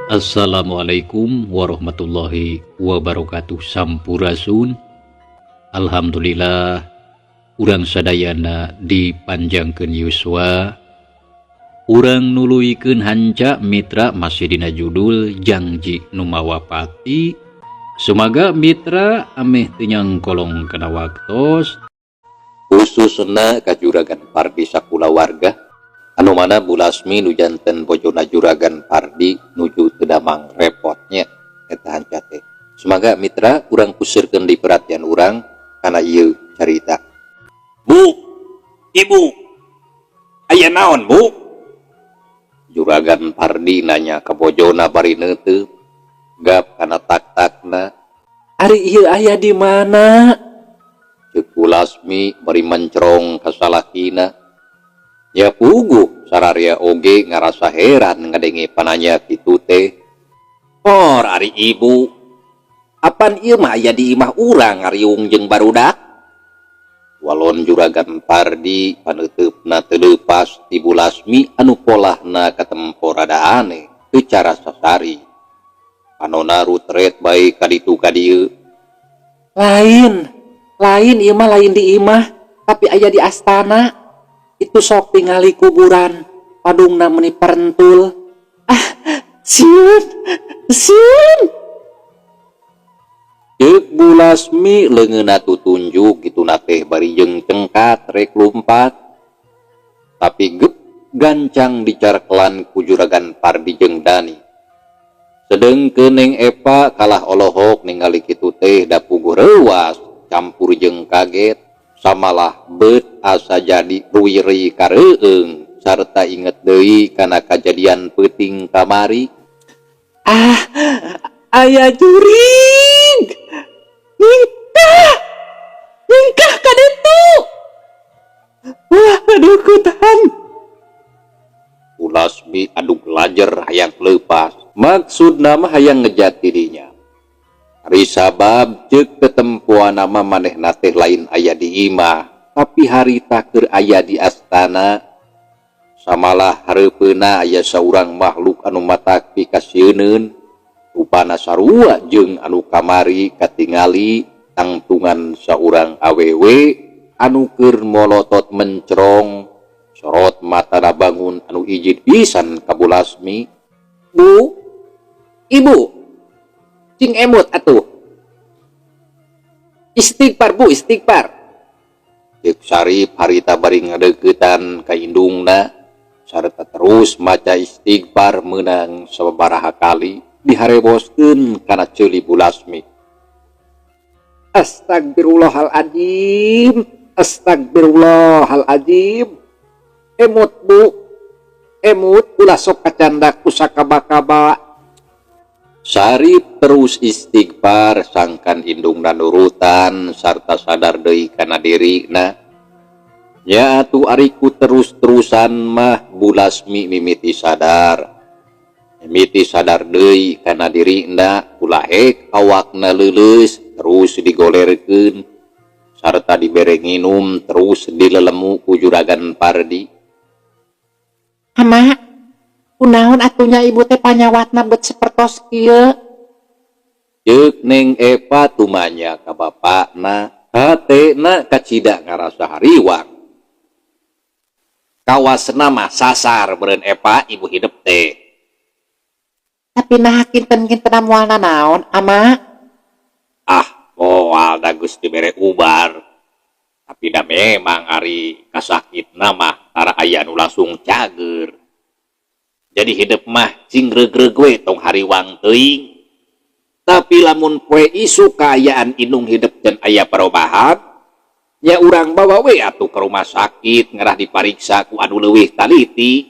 Assalamualaikum warahmatullahi wabarakatuh. Sampurasun. Alhamdulillah, urang sadayana dipanjangkeun yuswa. Urang nuluykeun hanca, mitra, masih dina judul Jangji Nu Mawa Pati. Sumaga mitra ameh teu nyangkolong kana waktos, khususna ka Juragan Pardi sakulawarga, anu mana Bu Lasmi nu janten bojona Juragan Pardi nuju teu damang repotnya eta hanca teh. Semoga mitra, urang kuseurkeun di perhatian urang kana ieu carita. Bu, Ibu, aya naon, Bu? Juragan Pardi nanya ka bojona bari neuteup gap kana tak-takna. "Ari ieu aya di mana?" ceuk Bu Lasmi bari mencrong ka salakina. Ya puguh sararia oge ngarasa heran ngadenge pananya kitu teh. Por ari Ibu. Apan ieu mah aya di imah urang ngariung jeung barudak? Walon Juragan Pardi, paneuteupna teu leupas ti Bu Lasmi anu polahna katempo rada aneh, teu carasa sasari. Panona rutret bae ka ditu ka dieu. Lain, lain, ieu mah lain di imah, tapi aya di astana. Itu sok tingali kuburan, padungna meuni perentul. Ah, sieun, sieun. Ceuk Bu Lasmi leungeunna tutunjuk kituna teh bari jeung cengkat rek lumpat. Tapi gep, gancang dicarkelan ku Juragan Pardi jeung Dani. Sedengkeun Neng Epa kalah olohok ningali kitu teh, da puguh reuwas campur jeung kaget, samalah beut asa jadi ruiri kareueung sarta inget deui kana kajadian peuting kamari. Ah, aya jurig. Ningkah. Ningkah ka ditu. Wah, aduh, tahan. Bu Lasmi aduk lajer hayang leupas, maksudna mah hayang ngejat dirinya. Ari sabab ceuk tetempoan mah manehna teh lain aya di imah, tapi harita keur aya di astana. Samalah hareupeuna aya saurang makhluk anu matak pikasieuneun, rupana sarua jeung anu kamari katingali tangtungan saurang awewe anu keur molotot mencrong, sorot matana bangun anu ijid pisan ka Bu Lasmi. Bu, Ibu, cing emut atuh. Istighfar, Bu, istighfar. Ceuk Sarip harita bari ngadeuketan ka indungna sarta terus maca istighfar meunang sababaraha kali dihareboskeun kana ceuli Bu Lasmi. Astagfirullahaladzim, astagfirullahaladzim. Emut, Bu, emut, ulah sok kacandak ku sakaba-kaba. Sarip terus istighfar sangkan indungna nurutan sarta sadar deui kana dirina. Nya atuh, ari ku terus-terusan mah Bu Lasmi mimiti sadar. Mimiti sadar deui kana dirina, kulahek awakna leuleus, terus digolerkeun sarta dibere nginum, terus dilelemu ku Juragan Pardi. Ama, kunaon atuh nya Ibu teh panyawatna bet sapertos kieu? Ceuk Neng Epa tumanya ka bapakna, hatena kacida ngarasa hariwang. Kawasna mah sasar beureun, Epa, Ibu hidep teh. Tapi nah kinten-kinten moal naon, Ama? Ah, moal, da geus dibere ubar. Tapi da memang ari kasakitna mah tara aya nu langsung cager. Jadi hidep mah cing regreg we, tong hariwang teuing. Tapi lamun poe isuk kaayaan indung hidep dan aya perubahan, nya urang bawa we atuh ke rumah sakit, ngerah dipariksa ku anu leuwih taliti.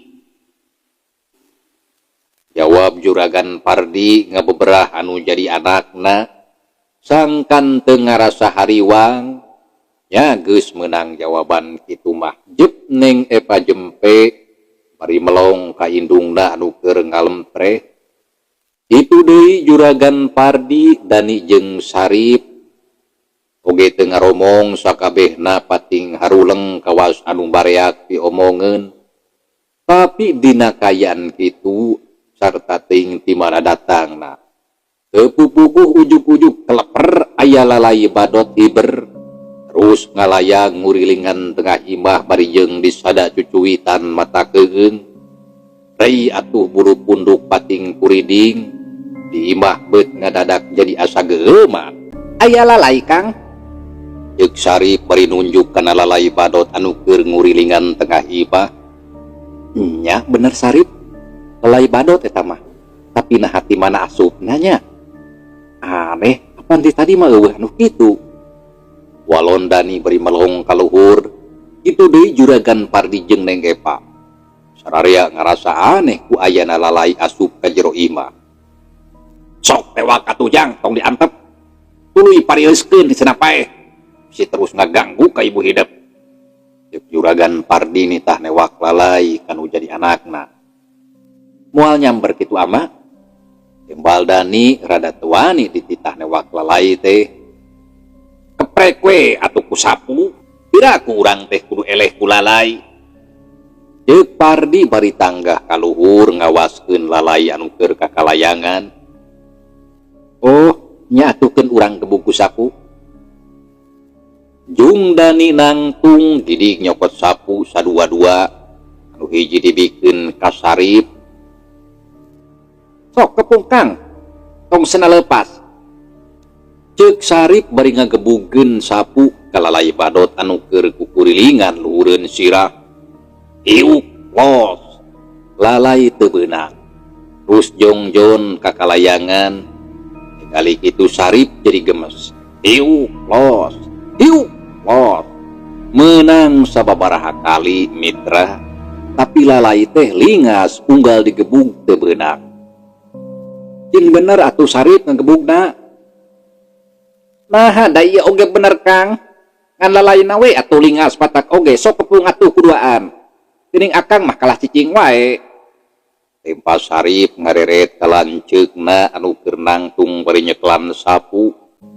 Jawab Juragan Pardi ngabeberah anu jadi anakna sangkan teu ngarasa hariwang. Nya geus meunang jawaban kitu mah, jep Neng Epa jempe bari melong ka indungna anu keur ngalempreh. Itu deui Juragan Pardi, Dani jeung Sarip oge teu ngaromong, sakabehna pating haruleng kawas anu bareak diomongeun. Tapi dina kaayaan kitu Sarta teuing ti mana datangna. Teu pupuguh ujug-ujug teleper aya lalai badot hiber. Terus ngalayang ngurilingan tengah imah bari jeung disada cucuwitan mata keueung. Rei atuh bulu punduk pating kuriding. Di imah beut ngadadak jadi asa geueuman. Aya lalai, Kang. Ceuk Sarip bari nunjuk kana lalai badot anu keur ngurilingan tengah imah. Nya bener, Sarip. Lalai badot eta mah. Tapi naha ti mana asupna nya? Aneh, apan ti tadi mah euweuh anu kitu. Walon Dani bari melong ka luhur. Kitu deui Juragan Pardi jeung Neng Epa. Sararea ngarasa aneh ku ayana lalai asup ka jero imah. Sok tewak atuh, Jang, tong diantep. Tuluy parieuskeun di cenah paeh. Si terus ngaganggu ka ibu hidep. Ceuk Juragan Pardi nitah newak lalai kanu jadi anakna. Moal nyamber kitu, Ama? Timbal Dani rada teu wani dititah newak lalai teh. Keprek we atuh ku sapu. Piraku urang teh kudu eleh ku lalai. Ceuk Pardi bari tanggah ka luhur ngawaskeun lalai anu keur kakalayangan. Oh, nya atuhkeun urang gebug ku sapu. Jung Dani nangtung gidig nyokot sapu sadua-dua anu hiji dibikeun ka Sarip. Sok kepung, Kang. Tong sena lepas. Ceuk Sarip bari ngagebugeun sapu ka lalai badot anu keur kukurilingan luhureun sirah. Iuk los. Lalai teu beunang. Terus jongjon kakalayangan. Kali kitu Sarip jadi gemes. Iuk los. Iuk los. Menang sababaraha kali, mitra. Tapi lalai teh lingas unggal digebug teu beunang. Cing bener atuh, Sarip, ngagebugna. Nah, da ieu oge bener, Kang. Ngan lalaina we atuh lingas patak oge sok kepung atuh kuduaan. Geuning akang mah kalah cicing wae. Tempa Sarip ngareret ka lanceukna anu keur nangtung bari nyeklan sapu.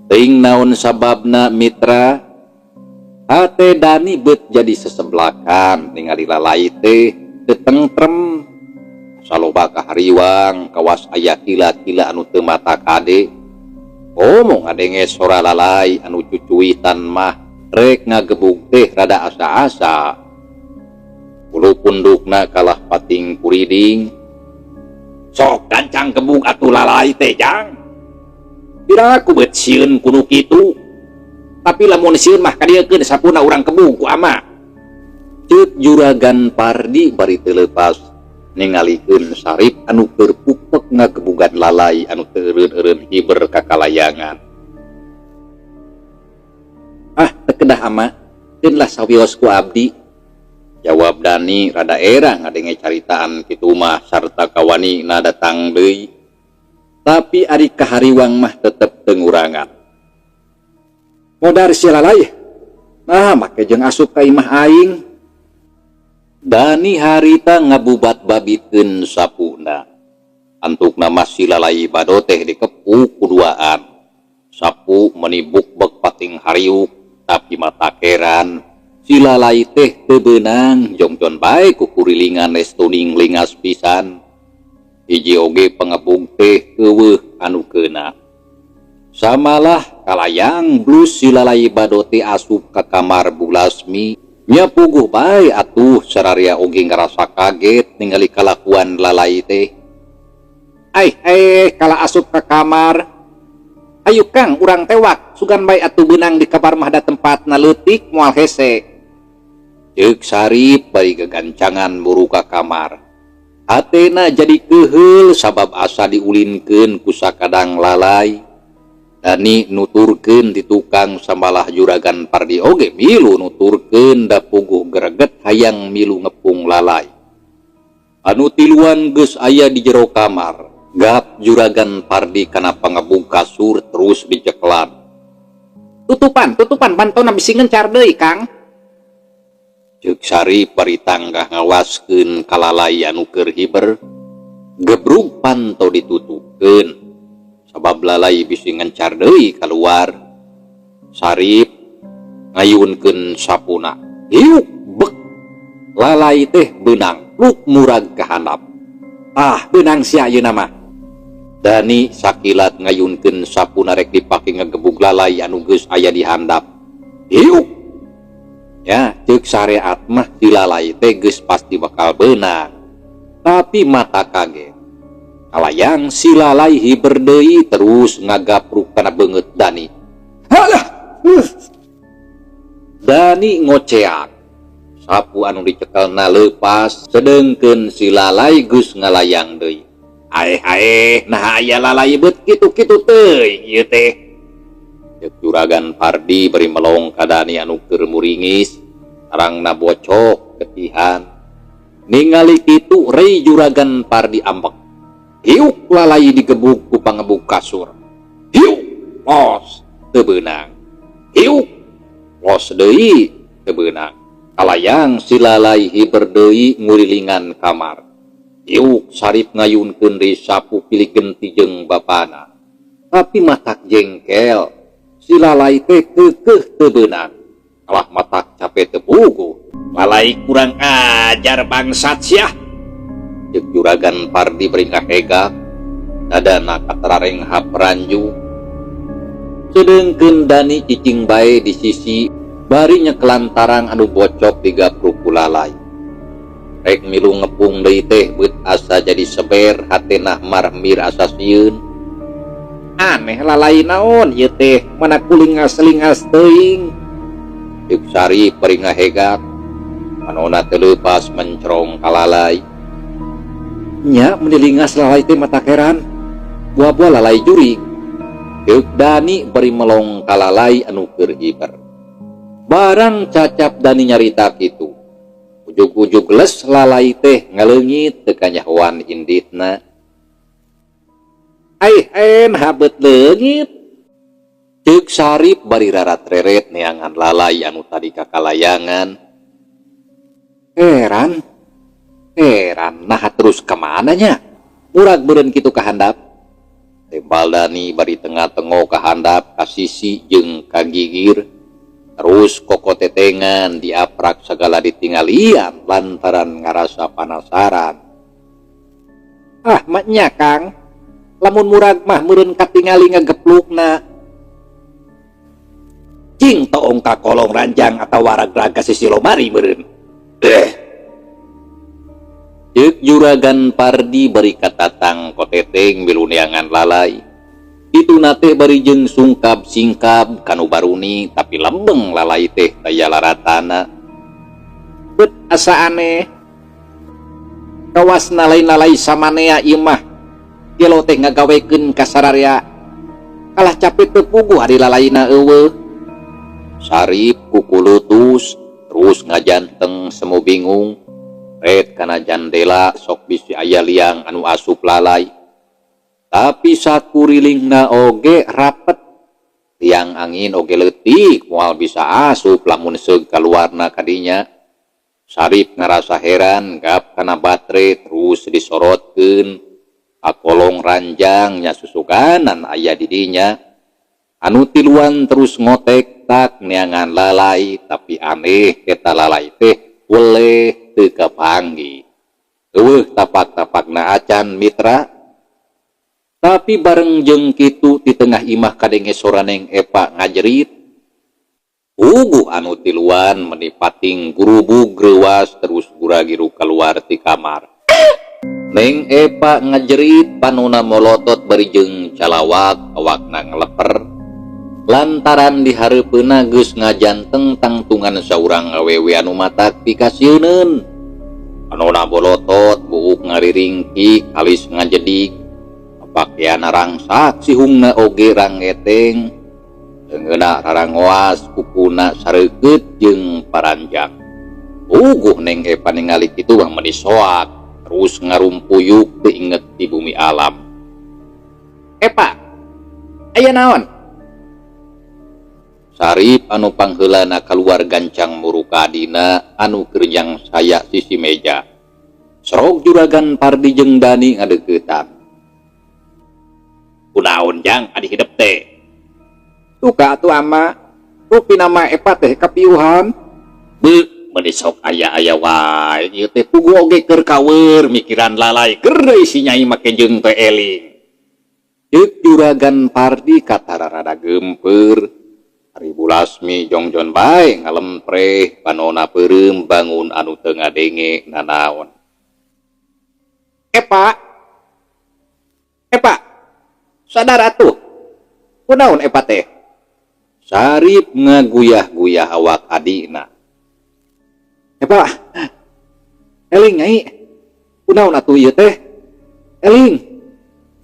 Teuing naon sababna, mitra. Hate Dani beut jadi seseblakan ningali lalai teh teu tentrem. Saloba kahariwang kawas aya kila-kila anu teu mata kade. Komo ngadenge sora lalai anu cucuwitan mah rek ngagebug teh rada asa-asa. Bulu pundukna kalah pating kuriding. Sok gancang gebug atuh lalai teh, Jang. Piraku beut sieun kudu kitu. Tapi lamun sieun mah kadieukeun sapuna urang gebug ku ama. Ceuk Juragan Pardi bari teu leupas ningalikeun Sarip anu keur pupek ngagebugan lalai anu teu eureun-eureun hiber kakalayangan. Ah, teu kedah, Ama. Keun lah sawios ku abdi. Jawab Dani rada era ngadenge caritaan kitu mah sarta kawanina datang deui. Tapi ari kahariwang mah tetep teu ngurangan. Modar si lalai. Nah, make jeung asup ka imah aing. Dani harita ngabubat babitkeun sapuna. Antukna mah si lalai badot teh dikepuk kuduaan. Sapu meuni bukbek pating hariuk tapi mata keran. Si lalai teh teu beunang jongjon bae kukurilingan restuning lingas pisan. Hiji oge pangebug teh euweuh anu keuna. Samalah kalayang blus si lalai badot teh asup ka kamar Bu Lasmi. Nya puguh bae atuh sararia oge ngarasa kaget ningali kalakuan lalai teh. Ai eh kala asup ka kamar. Ayo, Kang, urang tewak, sugan bae atuh beunang di kamar mah da tempatna leutik moal hese. Ceuk Sarip bari gegancangan buru ka kamar. Hatena jadi keuheul sabab asa diulinkeun ku sakadang lalai. Dani nuturkeun di tukang samalah Juragan Pardi oge milu nuturkeun da puguh greget hayang milu ngepung lalai. Anu tiluan geus aya di jero kamar. Gap Juragan Pardi kana pangebug kasur terus diceklan. Tutupan, tutupan pantona bisi ngencar deui, Kang. Ceuk Sarip bari tanggah ngawaskeun ka lalai anu keur hiber. Gebrug panto ditutupkeun. Sabab lalai bisi ngencar deui kaluar. Sarip ngayunkeun sapuna. Hiuk bek. Lalai teh beunang luk murag ka handap. Ah, beunang sia ayeuna mah. Dani sakilat ngayunkeun sapuna rek dipake ngagebug lalai anu geus aya di handap. Hiuk. Ya, ceuk syariat mah si lalai teh geus pasti bakal beunang. Tapi mata kaget. Kalayang si lalai hiber deui terus ngagapruk kana beungeut Dani. Halah. Dani ngoceak. Sapu anu dicekelna leupas, sedengkeun si lalai geus ngalayang deui. Aeh aeh, nah aya lalai beut kitu-kitu teuing ieu teh. Ceuk Juragan Pardi bari melong ka Dani anu keur muringis, tarangna bocok getihan. Ningali kitu rei Juragan Pardi ambek. Hiuk lalai digebug ku pangebug kasur. Hiuk, los teu beunang. Hiuk, los deui teu beunang. Kalayang si lalai hiber deui ngurilingan kamar. Hiuk Sarip ngayunkeun deui sapu pilih genti jeung bapana. Tapi matak jengkel. Si lalai teh keukeuh teu beunang. Kalah matak cape teu puguh. Lalai kurang ajar bangsat sia. Ceuk Juragan Pardi bari ngahegak. Dadana katararenghap ranju. Sedengkeun Dani cicing bae di sisi bari nyekelan tarang anu bocok digapruk ku lalai. Rek milu ngepung deui teh beut asa jadi seber hatena marmir asa sieun. Aneh lalai naon ieu teh mana kulingas-lingas teuing. Ceuk Sarip bari ngahegak. Manona teu leupas mencrong ka lalai. Nya meni lingas lalai teh mata keran. Buah-buah lalai jurig. Ceuk Dani bari melong ka lalai anu keur hiber. Barang cacap Dani nyarita kitu. Ujug-ujug les lalai teh ngaleungit teu kanyahoan inditna. Aih en habet leungit. Ceuk Sarip bari rarat-reret neangan lalai anu tadi kakalayangan. Heran. Heran, nah terus kemana nya? Murag beureun kitu ka handap. Tembal Dani bari tengah-tengok ka handap ka sisi jeung ka gigir. Terus kokotetengan diaprak segala ditinggalian lantaran ngarasa panasaran. Ah, maknya Kang. Lamun murag mah meureun katingali ngageplukna. Cing toong ka kolong ranjang atawa ragrag ka sisi lomari meureun. Ceuk Juragan Pardi bari katatang koteteng milu neangan lalai. Dituna teh bari jeung sungkab-singkab kanu baruni tapi lembeng lalai teh daya laratana. Bet asa aneh. Kawasna lain lalai samanea ieu mah. Gelo teh ngagawekeun ka sararea. Kalah capek teu puguh ari lalaina eueuh. Sarip kukulutus terus ngajanteng semu bingung. Ret kana jandela sok bisi aya liang anu asup lalai. Tapi sakurilingna oge rapet. Liang angin oge leutik moal bisa asup lamun seug kaluarna kadinya. Sarip ngarasa heran gap kana batre terus disorotkeun. Kakolong ranjang nya susukanan aya di dinya. Anu tiluan terus ngotek tak neangan lalai tapi aneh eta lalai teh weleh teu kapanggih. Eueuh tapak-tapakna acan mitra. Tapi bareng jeung kitu di tengah imah kadenge sora Neng Epa ngajerit. Puguh anu tiluan meni pating gurubug reuas terus guragiru keluar ti kamar. Neng Epa ngajerit panona molotot bari jeung calawak awakna ngeleper. Lantaran dihareupeuna geus ngajanteng tangtungan saurang awewe anu matak pikasieuneun. Panona bolotot buuk ngariringkik alis ngajedig. Pakeana rangsak sihungna oge rangeteng. Leungeunna rarangoas kukuna sareukeut jeung paranjang. Puguh Neng Epa ningali kitu mah meuni soak terus ngarumpuyuk teu inget di bumi alam. Epa, aya naon? Sarip anu pangheulana kaluar gancang muruka adina anu keur saya sisi meja. Sorog Juragan Pardi jeung Dani ngadeuketan. Kunaon jang adi hidep teh? Tuka atuh ama, rupina mah Epa teh kapiuhan. Be, Meuni sok aya-aya wae ieu teh, puguh oge keur kaweur mikiran lalai keur deui si Nyai make jeung teu eling. Ceuk Juragan Pardi katara rada geumpeur. Ari Bu Lasmi jongjon bae ngalempreh, panona peureum bangun anu teu ngadenge nanaon. Epa. Epa. Sadar atuh. Kunaon Epa teh? Sarip ngaguyah-guyah awak adina. Epa. Eling, Nyai. Kunaon atuh ieu teh? Eling.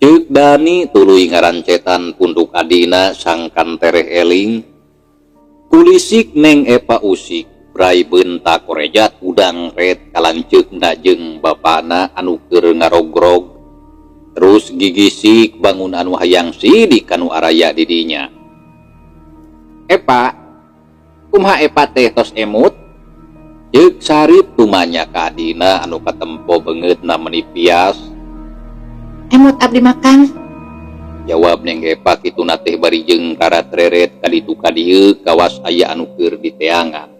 Ceuk Dani tuluy ngarancetan punduk adina sangkan tereh eling. Kulisik Neng Epa usik, brai beunta korejat udang ret kalanceukna jeung bapana anu keur ngarogrog. Terus gigisik bangun anu hayang sidik kanu araya di dinya. Epa, kumaha Epa teh, tos emut? Ceuk Sarip tumanya ka adina anu katempo beungeutna meuni pias. Emut abdi mah, Kang. Jawab Neng Epa kituna teh bari jeung rarat-reret kaditu kadieu kawas aya anu keur diteangan.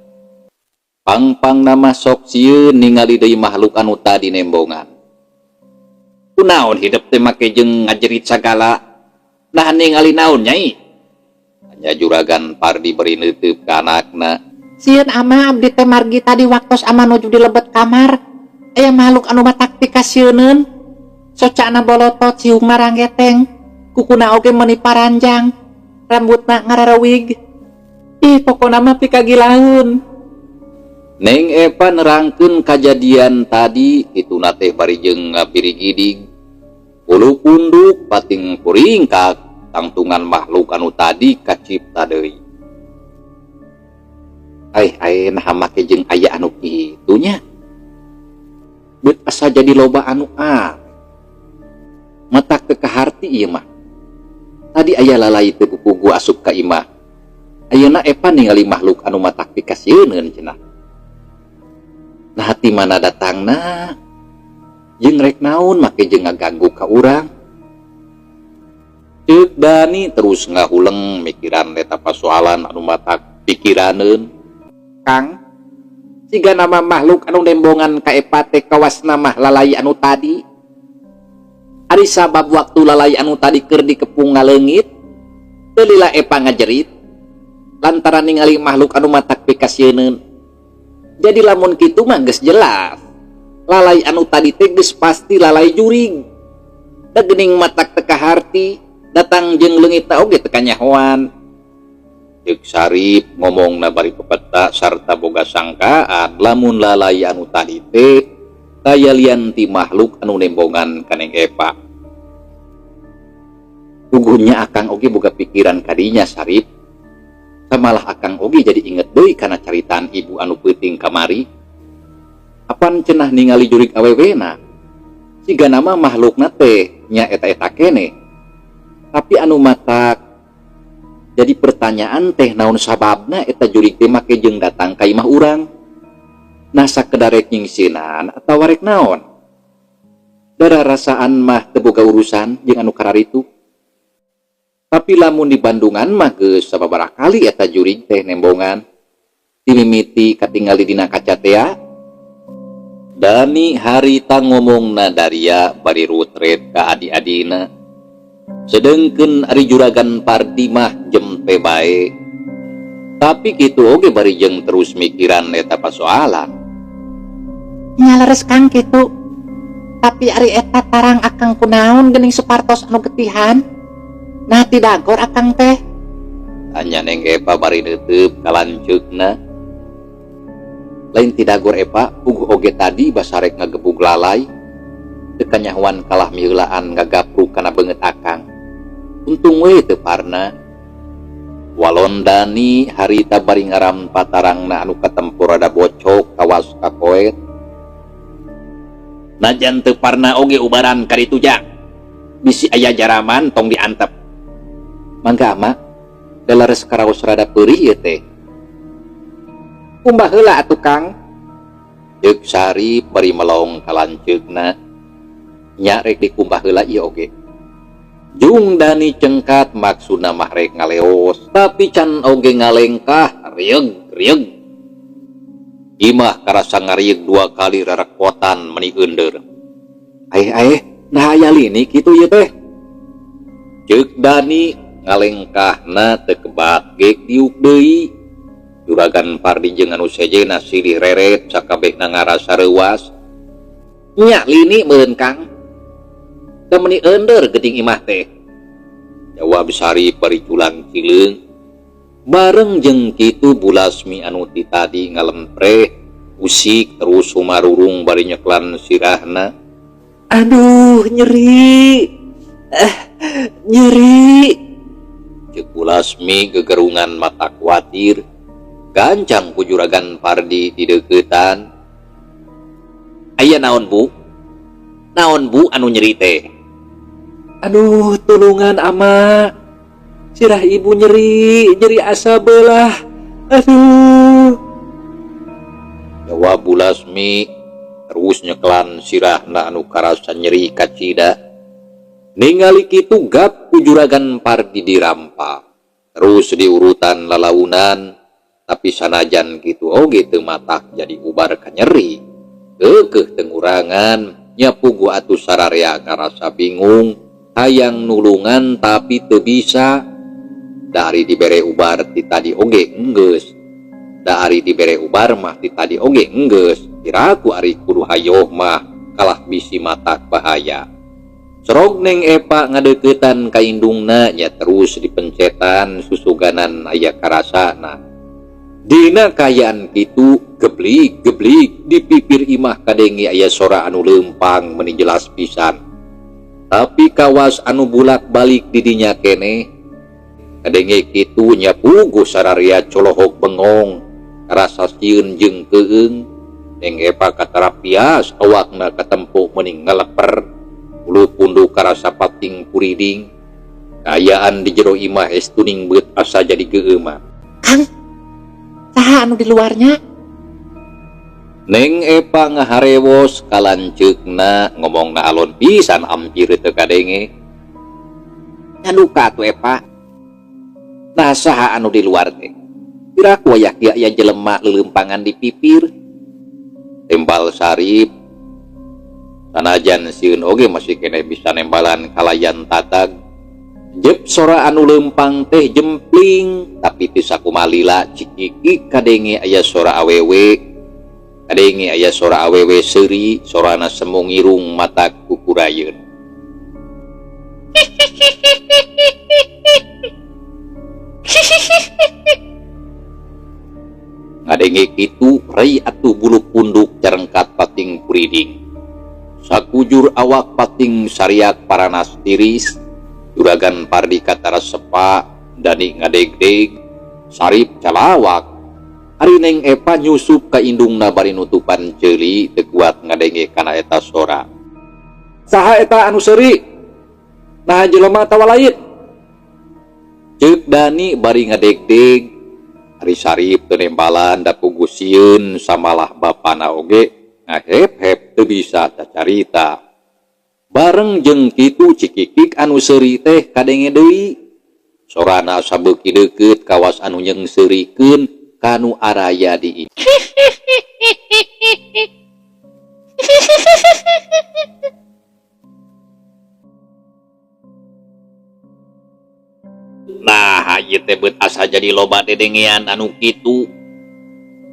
Pang-pangna mah sok sieun ningali deui makhluk anu tadi nembongan. Kunaon hidep teh make jeung ngajerit sagala? Nah, ningali naon, Nyai? Tanya Juragan Pardi bari neuteub ka anakna. Sieun, Ama, abdi teh margi tadi waktos Ama nuju di lebet kamar. Aya makhluk anu matak pikasieuneun. Socana bolotot, siungna ranggeteng. Kukuna oge meuni paranjang. Rambutna ngararewig. Ih, pokona mah pikagilaeun. Neng Epa nerangkeun kajadian tadi kituna teh bari jeung ngabirigidig. Bulu punduk pating puringkak tangtungan makhluk anu tadi kacipta deui. Ai ai, naha make jeung aya anu kitu nya? Beut asa jadi loba anu aneh. Matak teu kaharti ieu mah. Tadi aya lalai teu puguh asup ka imah. Ayeuna Epa ningali makhluk anu matak pikasieuneun cenah. Nah, ti mana datangna? Jeung rek naon make jeung ngaganggu ka urang? Ceuk Dani terus ngahuleng mikiran eta pasoalan anu matak pikiraneun. Kang, siga nama makhluk anu nembongan ka Epa teh kawasna mah lalai anu tadi. Ari sabab waktu lalai anu tadi keur dikepung ngaleungit, teu lila Epa ngajerit lantaran ningali makhluk anu matak pikasieuneun. Jadi lamun kitu mah geus jelas. Lalai anu tadi teh geus pasti lalai jurig. Da geuning matak teu kaharti, datang jeung leungitna oge teu kanyahoan. Ceuk Sarip ngomongna bari pepeta sarta boga sangkaan lamun lalai anu tadi teh taya lian ti makhluk anu nembongan ka Neng Epa. Puguhnya akang oge boga pikiran kadinya, Sarip. Samalah akang oge jadi inget deui kana caritaan ibu anu peuting kamari. Apan cenah ningali jurig awewena. Siga nama makhlukna teh nya eta-eta kene. Tapi anu matak jadi pertanyaan teh naon sababna eta jurig teh make jeung datang ka imah urang. Nah, sakedar rek nyingsinan atawa rek naon? Dara rasaan mah teu boga urusan jeung anu kararitu. Tapi lamun di Bandungan mah geus sababaraha kali eta jurig teh nembongan. Timimiti katingali dina kaca tea. Dani harita ngomongna daria bari rutret ka adi-adina. Sedengkeun ari Juragan Pardi mah jempe bae. Tapi kitu oge bari jeung terus mikiran eta pasoalan. Nya leres, Kang, kitu. Tapi ari eta tarang akang kunaon geuning Supartos anu getihan? Nah, tidagor akang teh. Tanya Neng Epa bari neuteub ka lanceukna. Lain tidagor, Epa, puguh oge tadi basarek ngagebug lalai. Teu kanyahoan kalah miheulaan ngagapruk kana beungeut akang. Untung we teu parna. Walon Dani harita bari ngaram patarangna anu katempo rada bocok kawas kakoet. Najan teu parna oge ubaran kaditu jang. Bisi aya jaraman tong diantep. Mangga, Ama, da leres karaos rada peurih ieu teh. Kumbah heula atuh, Kang. Ceuk Sarip bari melong ka lanceukna. Nya, rek dikumbah heula ieu oge. Jung Dani cengkat maksudna mah rek ngaleos, tapi can oge ngalengkah rieg rieg. Imah karasa ngarieg dua kali rarekotan meni eundeur. Aeh aeh, nah aya lini kitu ieu teh. Ceuk Dani ngalengkahna teu kebat ge diuk deui. Juragan Pardi jeung anu sejenna silih reret sakabehna ngarasa reuas. Nya lini meureun Kang. Da meuni eundeur geuting imah teh. Jawab Sarip bari culang cileung. Bareng jeung kitu Bulasmi anu ti tadi ngalempreh usik terus sumarurung bari nyeklan sirahna. Aduh nyeri. Nyeri. Ceuk Bulasmi gegerungan mata kuatir. Gancang ku Juragan Pardi dideuketan. Aya naon Bu? Naon Bu anu nyeri teh? Aduh tulungan ama. Sirah ibu nyeri, nyeri asa belah. Aduh. Jawab Bulasmi terus nyeklan sirahna anu karasa nyeri kacida. Ningali kitu gap ku Juragan Pardi dirampa. Terus diurutan lalaunan, tapi sanajan kitu oge teu matak jadi ubar kanyeri. Keukeuh tengurangan, nya puguh atuh sararea ngarasa bingung, hayang nulungan tapi teu bisa. Dari dibere ubar ti tadi oge enggeus. Dari dibere ubar mah ti tadi oge enggeus. Kiraku ari kudu hayoh mah kalah bisi matak bahaya. Sorog Neng Epa ngadeuketan ka indungna nya terus dipencetan susuganan aya karasana. Dina kaayaan kitu geblig-geblig di pipir imah kadenge aya sora anu leumpang meni jelas pisan. Tapi kawas anu bulak-balik di dinya keneh. Kadenge kitu nya puguh sararia colohok bengong, rasa sieun jeung keung. Neng Epa katarapias awakna katempo meni ngaleper. Bulu punduk karasa pating kuriding. Kaayaan di jero imah estuning beut asa jadi geueumah. Kang, saha anu di luarnya? Neng Epa ngaharewos kalanceukna ngomongna alon pisan ampir teu kadenge. Nyaduka atuh Epa. Nah saha anu di luar teh? Piraku aya kieu aya jelema leuleumpangan di pipir. Tembal Sarip. Sanajan sieun oge masih keneh bisa nembalan kalayan tatag. Jep sora anu leumpang teh jempling, tapi teu sakumalila cikikik kadenge aya sora awewe. Kadenge aya sora awewe seuri, sorana semu ngirung mata kukurayeun. Ngadenge kitu rei atuh bulu punduk carengkat pating kuriding. Sakujur awak pating sariak paranas tiris, Juragan Pardi katara sepa, Dani ngadegdeg, Sarip calawak. Ari Neng Epa nyusup ka indungna bari nutupan ceuli teu kuat ngadenge kana eta sora. Saha eta anu seuri? Nah jelema atawa lain? Ceuk Dani bari ngadegdeg. Ari Sarip teu nembalan da puguh sieun samalah bapana oge ngahep-hep teu bisa cacarita. Bareng jeung kitu cikikik anu seuri teh kadenge deui. Sorana asa beuki deukeut kawas anu nyeungseurikeun kanu araya di imah. Nah, ieu teh beut asa jadi loba dedengean anu kitu.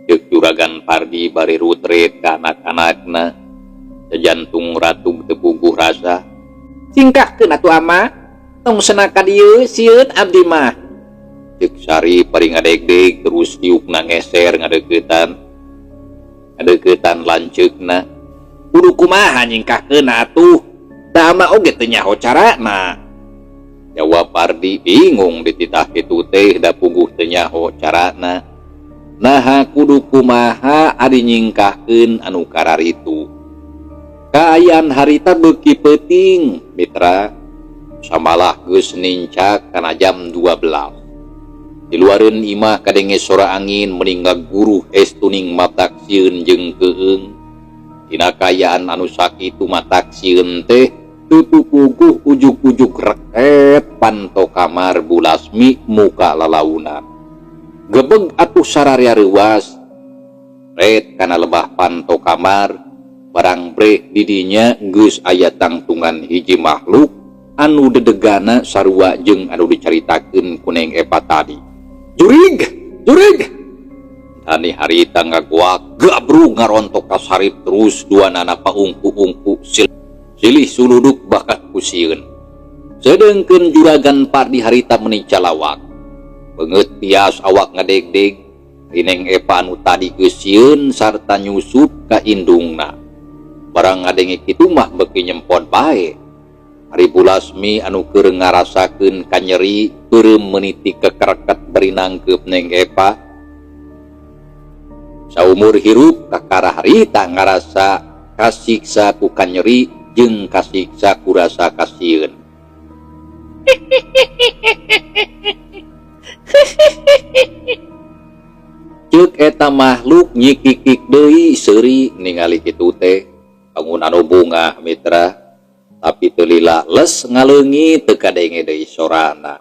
Ceuk Juragan Pardi bari rutret ka anak-anakna. Jantung ratug teu puguh rasa. Singkahkeun atuh ama, tong senaka ka dieu sieun abdi mah. Ceuk Sarip bari ngadegdeg terus diukna ngeser ngadeuketan. Ngadeuketan lanceukna. Kudu kumaha nyingkahkeun atuh? Da ama oge teu nyaho carana. Jawab Pardi bingung dititah kitu teh da puguh teu nyaho carana. Naha kudu kumaha ari nyingkahkeun anu kararitu. Kaayaan harita beuki peuting, mitra. Samalah geus nincak kana jam 12. Di luareun imah kadenge sora angin meni ngaguruh estuning matak sieun jeung keung. Dina kaayaan anu sakitu matak sieun teh teu puguh ujug-ujug reket panto kamar Bulasmi muka lalaunan. Gebeg atuh sararea reuas. Red kana lebah panto kamar barang breh didinya geus aya tangtungan hiji makhluk anu dedegana sarua jeung anu dicaritakeun ku Neng Epa tadi. Jurig, jurig. Dani harita ngaguak gabrug ngarontok ka Sarip terus dua nana paungku-ungku silih suluduk bakat kusieun. Sedengkeun juragan Pardi harita meni calawak. Beungeut tias awak ngadegdeg Neng Epa anu tadi geus sieun sarta nyusup ka indungna. Barang ngadenge kitu mah beuki nyempot bae. Ari Bulasmi anu keur ngarasakeun kanyeri peureum meniti kekereket bari nangkeup Neng Epa. Saumur hirup kakara harita ngarasa kasiksa ku kanyeri jeung kasiksa ku rasa kasieun. Ceuk eta makhluk nyikikik deui seuri ningali kitu teh. Bangun anu bungah mitra tapi teu lila les ngaleungit teu kadenge deui sorana.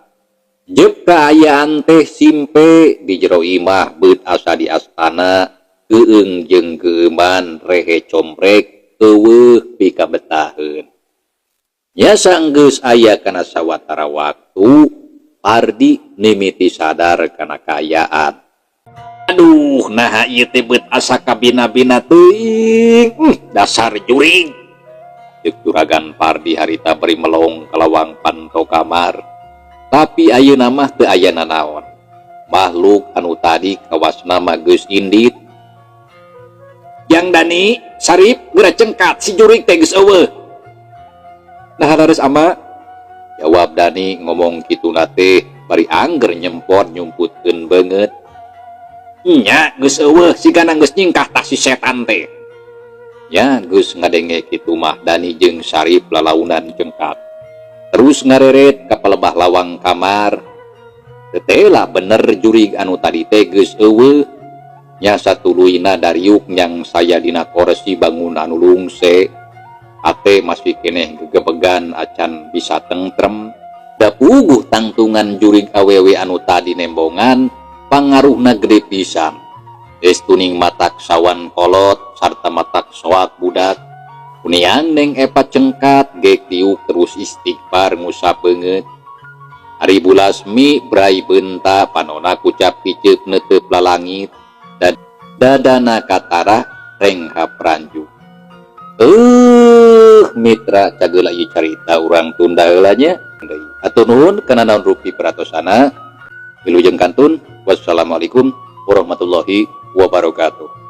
Jep kaayaan teh simpe di jero imah beut asa di astana keueung jeung keueuman rehe comprek eueuh pikabetaheun. Nya sanggeus aya kana sawatara waktu Pardi mimiti sadar kana kaayaan. Aduh, naha ieu teh beut asa kabina-bina teuing. Dasar jurig. Ceuk juragan Pardi harita bari melong ka lawang panto kamar. Tapi ayeuna mah teu aya nanaon. Makhluk anu tadi kawasna mah geus indit. Jang Dani, Sarip geura cengkat si jurig teh geus eueuh. Nah harus ama? Jawab Dani ngomong kituna teh bari angger nyempot nyumputkeun beungeut. Nya geus eueuh sigana geus nyingkah tah si setan teh. Nya geus ngadenge kitu mah Dani jeung Sarip lalaunan cengkat. Terus ngareret ka palebah lawang kamar. Tetela bener jurig anu tadi teh geus eueuh. Nya satuluyna dariuk nyang saya dina korsi bangun anu lungse. Ate masih keneh gegebegan acan bisa tentrem. Da puguh tangtungan jurig awewe anu tadi nembongan pangaruhna gede pisan. Geus tuning matak sawan kolot sarta matak soak budak. Kuniang Neng Epa cengkat gek diuk terus istighfar ngusap beungeut. Ari Bulasmi brai beunta panona kucap kiceup neuteup lalangit dan dadana katara renghap ranju. Mitra cageula ieu carita urang tunda heula nya. Atur nuhun kana naon rupi peratosana. Wilujeng kantun. Wassalamualaikum warahmatullahi wabarakatuh.